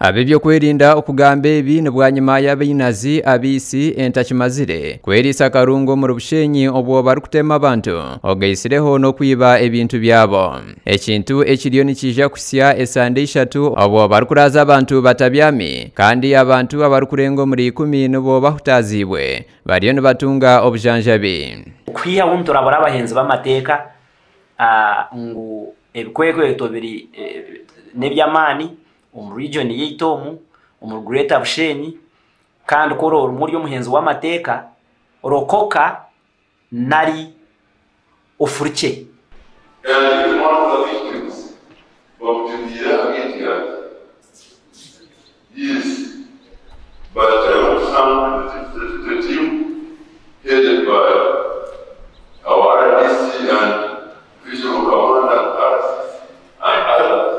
Ab'ebyokwerinda okugamba ebi ni bwanyima y'abainazi abaitsi entakimazire kweriisa akarungu omuri Bushenyi obwo barikutema abantu ogaitsireho n'okwiba ebintu byabo. Ekintu ekiriyo nikiija kuhitsya esande ishatu obwo barikuraaza abantu batabyami kandi abantu abarikurenga omuri ikumi nibo bahutaaziibwe bariyo nibatunga obujanjabi. Okwihaho niturabura abahenzi b'amateeka ngu ebikwekweto biri n'eby'amaani omu region yaitu omu, omuri Greater Bushenyi kandi ku oraba ori omuhenzi w'amateeka rokoka nari ofurukye. And even one of the victims bamujumiire aha gate yangye. Yes, but I want to thank the, the team headed by our RDC and Regional Commander RCC and others.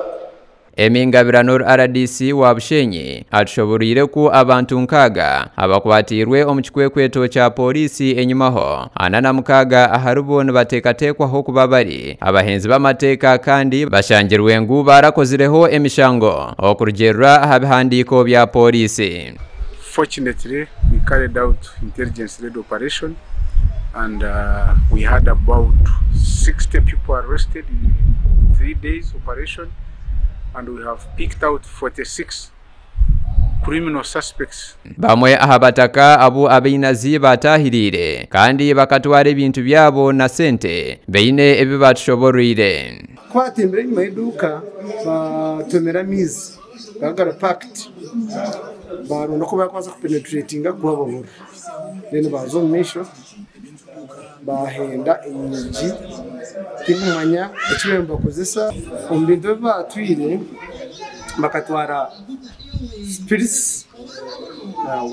Emmy Ngabirano RDC wa Bushenyi atushoboreire ku abantu 6 abakwatiirwe omu kikwekweto kya pooriisi enyimaho 46 aharibo nibateekateekwaho kuba bari abahenzi b'amateeka kandi bashangirwe ngu barakozireho emishango okurugiirira aha bihandiiko bya pooriisi. Fortunately, we carried out intelligence-led operation and we had about 60 people arrested in 3 days operation, and we have picked out 46 criminal suspects. Bamwe aha bataka abu abainazi batahiriire kandi bakatwara ebintu byabo na sente baine ebi batushoboreire. Kwatembera enyuma y'iduuka batomera amaizi gagara packed, baronda oku barikubaasa kupenetratinga kubababura, then baza omu maisho bahenda enyigi. Tinkumanya eki bariyo nibakozesa. Omu bintu ebi batwire bakatwara spirits,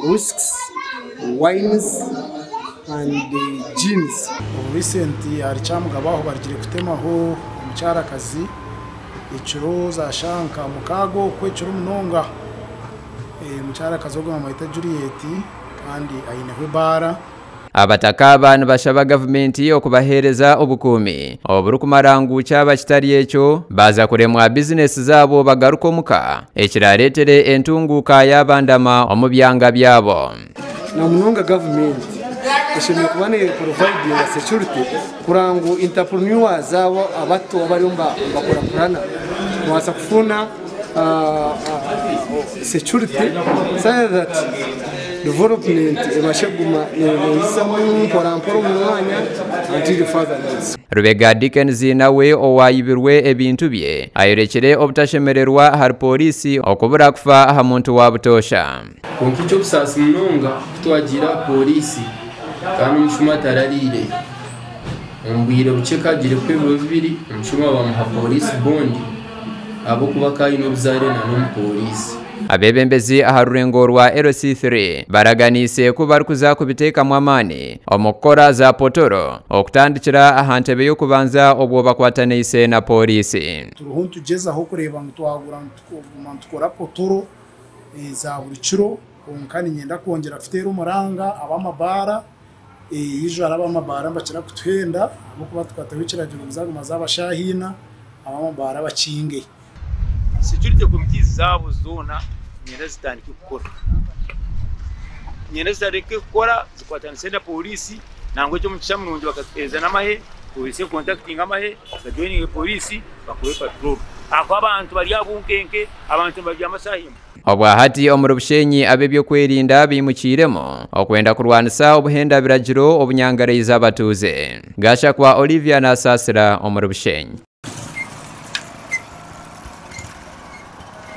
whisks, wines and gins. Obu recent ahari Kyamugabo aho barugire kutemaho omukyarakazi ekiro za shaaha nka 6 okwo ekiro munonga. Omukyarakazi ogwo bamweta Juliet kandi aineho ebaara. Abataka aba nibashaba gavumenti okubaheereza obukuumi oburikumara ngu kyaba kitari ekyo baza kuremwa bizinesi zaabo bagaruka omuka ekirareetere entunguuka y'abandama omu byanga byabo. Na munonga gavumenti eshemereire kuba neprovidinga security kuranga ngu entrepreneurs abo abato abariyo nibakurakurana kubaasa kufuna security so that development ebashe kuguma neyisamu mpora mpora omu mwanya until further notice. Rubega Dickens nawe owayibirwe ebintu bye ayorekire obutashemererwa ahari pooriisi okubura kufa aha muntu wa butoosha. Kwonka eky'obusaasi munonga kutwagira pooriisi kandi omushuma atarariire. Omu bwire bukye kagire kw'ebiro 2 omushuma bamuha pooriisi bondi ahabw'okuba akaba aine obuzaare na n'omupooriisi. Abebembezi aha rurengo rwa LC3 baraganiise ku barikuza kubiteekamu amaani omu kukora za potoro okutandikira aha ntebe y'okubanza obwo bakwataniise na pooriisi. Turiho nitugyezaho kureeba ngu twagura kuguma nitukora potoro za buri kiro, kwonka niinyenda kwongyera kuteera omuranga ab'amabaara. Usually ab'amabaara nibakira kutuhenda ahabw'okuba tukataho ekiragiro ngu zaguma zaaba shaaha 4 ab'amabaara bakinge. Security committees zaabo zoona niinyenda zitandike kukora. Niinyenda zitandike kukora zikwatanise na pooriisi, nangwa eky'omugisha murungi bakatuheereza n'amahe, pooriisi ekontakitinga amahe bajoininge pooriisi bakore patrol. Ahakuba abantu bari aha bunkenke, abantu nibabyama shaaha 1. Obwahati omuri Bushenyi ab'ebyokwerinda bimukiiremu okwenda kurwanisa obuhenda biragiro obunyangaraiza abatuuze. Gashakwa Olivia nasaasira omuri Bushenyi.